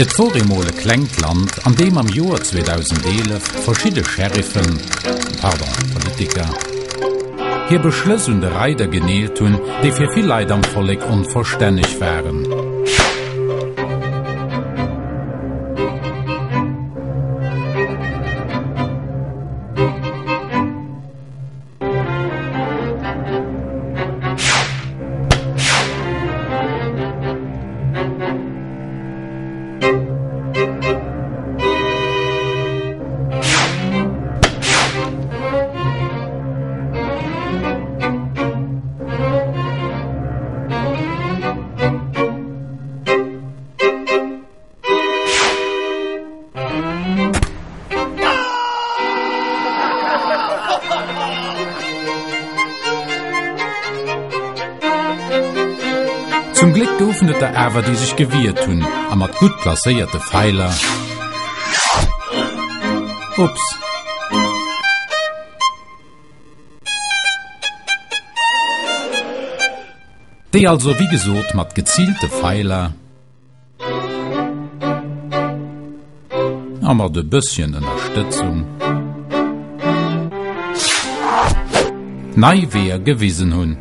Et wor eemol e klengt Land, an deem am Joer 2011 verschidde Sheriffen, pardon, Politiker, hir Beschlëss un de Reider geneelt hunn, déi fir vill Leit am Vollek onverstänneg waren. Zum Gléck goufen et der awer, déi sech gewiert hunn a mat gutt placéierte Feiler, ups! Déi also wéi gesot mat geziilte Feiler, A mat e bësschen Ënnerstëtzung nei Weeër gewisen hunn.